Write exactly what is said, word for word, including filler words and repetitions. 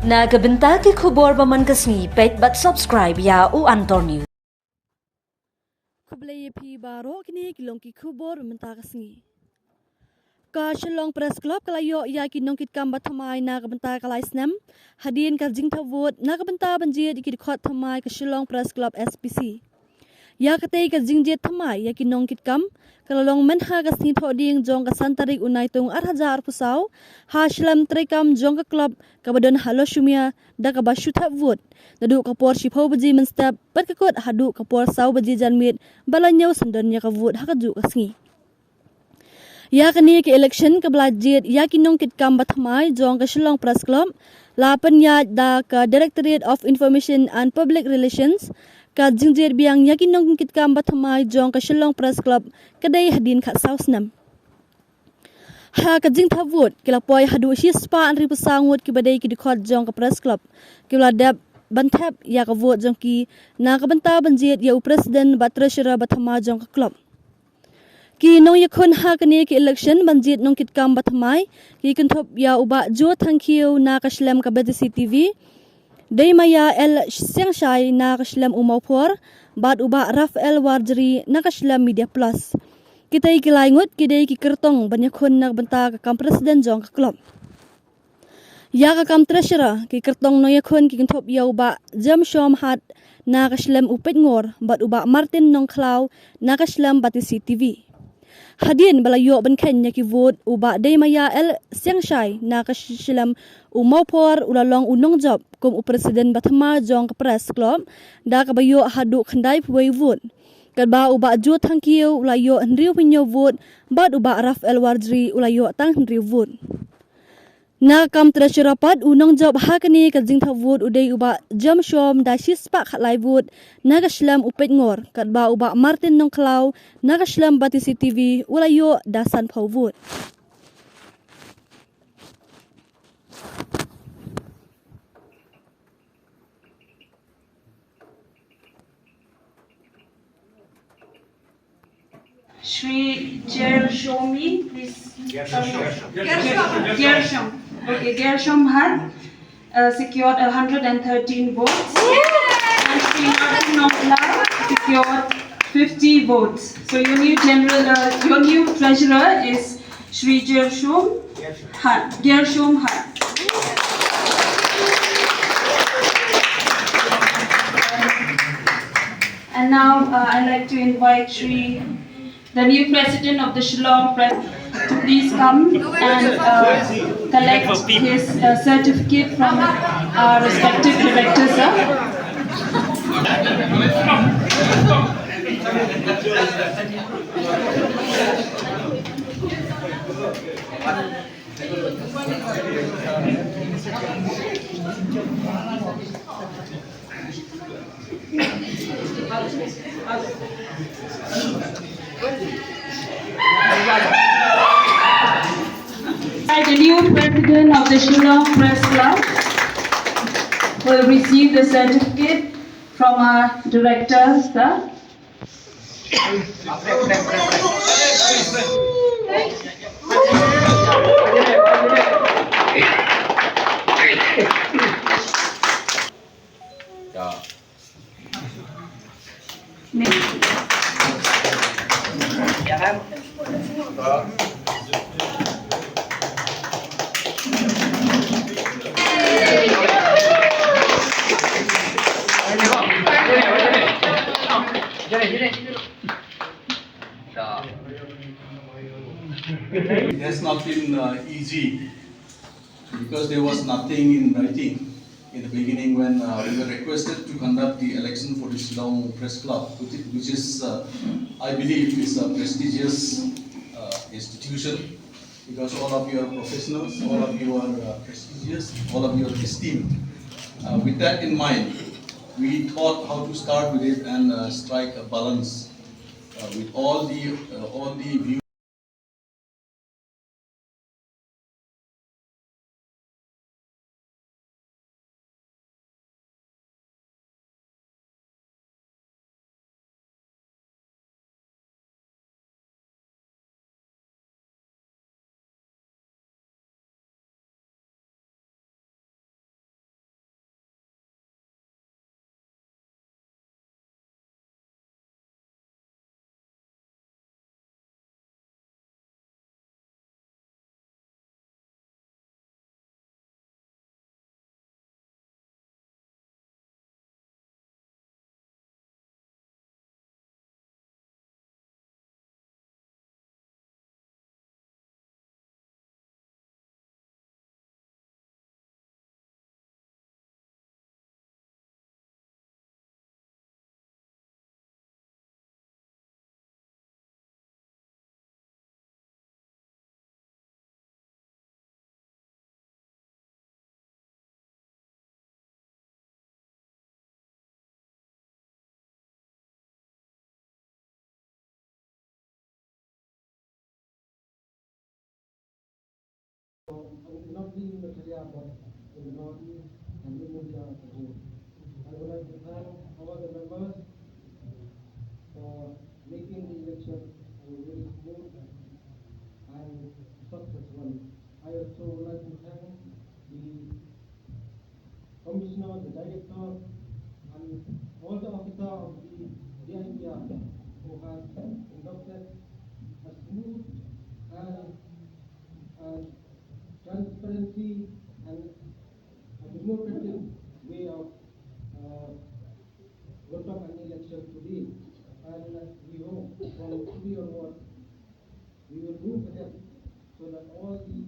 Na ka bynta ki khubor ba man ka sngi, peit bad subscribe ïa U Antor News. Khublei ïa phi baroh, kine ki long ki khubor ba mynta ka sngi. Ka Shillong Press Club ka la ïoh ïa ki nongkitkam ba thymmai na ka bynta ka lai snem hadien ka jingthap vote na ka bynta ban jied ïa ki dkhot thymmai ka Shillong Press Club S P C. Ïa katei ka jingjied thymmai ïa ki nongkitkam ka la long mynha ka sngi Thohdieng jong ka san tarik u Naitung ar hajar arphew saw ha shlem treikam jong ka club kaba don ha Losumia, da kaba shu thap vote naduh ka por shiphew baje mynstep bad ka kut haduh ka por saw baje janmiet ba la ñiew syndon ïa ka vote ha kajuh ka sngi. Ïa kane ka election kaba la jied ïa ki nongkitkam ba thymmai jong ka Shillong Press Club la pynïaid da ka Directorate of Information and Public Relations, ka jingjied biang ïa ki nongkitkam ba thymmai jong ka Shillong Press Club ka dei hadien khatsaw snem. Ha ka jingthap vote ki la poi haduh shispah hynriewphew saw ngut kiba dei ki dkhot jong ka Press Club kiba la dep ban thep ïa ka vote jong ki na ka bynta ban jied ïa u President bad Treasurer ba thymmai jong ka club. Ki nongïakhun ha kane ka election ban jied nongkitkam ba thymmai ki kynthup ïa u Bah Joe Thangkhiew na ka shlem ka B T C T V, Deimaia L Siangshai na ka shlem u Mawphor, bad u Bah Raphael Warjri na ka shlem Media Plus. Kitei ki lai ngut ki dei ki kyrtong ban ïakhun na ka bynta ka kam President jong ka club. Ïa ka kam Treasurer ki kyrtong nongïakhun ki kynthup ïa u Bah Jem Shom Hat na ka shlem u Peitngor bad u Bah Martin Nongkhlaw na ka shlem B T C T V. Hadien ba la ïoh ban kheiñ ïa ki vote, u Bah Deimaia L Siangshai na ka sh- shlem u Mawphor u la long u nongjop kum u President ba thymmai jong ka Press Club da kaba ïoh haduh khyndaiphew wei vote. Katba u Bah Joe Thangkhiew u la ïoh hynriewphew hynñiew vote bad u Bah Raphael Warjri u la ïoh tang hynriew vote. Na ka kam Treasurer pat, u nongjop ha kane ka jingthap vote u dei u Bah Jem Shom da shispah khatlai vote na ka shlem u Peitngor, katba u Bah Martin Nongkhlaw na ka shlem B T C T V u la ïoh da sanphew vote. Shri Jershomi, please. Gershom. Gershom. Okay, Gershom Hat, uh, secured a hundred and thirteen votes. And Shri Martin Nongkhlaw secured fifty votes. So your new general, uh, your new treasurer is Shri Gershom Hat. Gershom Hat. And now, uh, I'd like to invite Shri, the new president of the Shillong Press, to please come and, uh, collect his, uh, certificate from our respected director, sir. The new president of the Shillong Press Club will receive the certificate from our director, sir. It has not been, uh, easy because there was nothing in writing in the beginning when, uh, we were requested to conduct the election for the Shillong Press Club, which, which is, uh, I believe, is a prestigious, uh, institution, because all of you are professionals, all of you are, uh, prestigious, all of you are esteemed. Uh, with that in mind, we thought how to start with it and, uh, strike a balance, uh, with all the, uh, all the views. Lovely Meghalaya, but in the northeast and in India as a whole. I would like to thank all the members for making the election a very smooth and successful. I also would like to thank the commissioner, the director, and all the officer of the D I P R who has conducted a smooth and, and transparency and a democratic way of uh, conduct an election today. And we hope from today onward, we will move ahead so that all the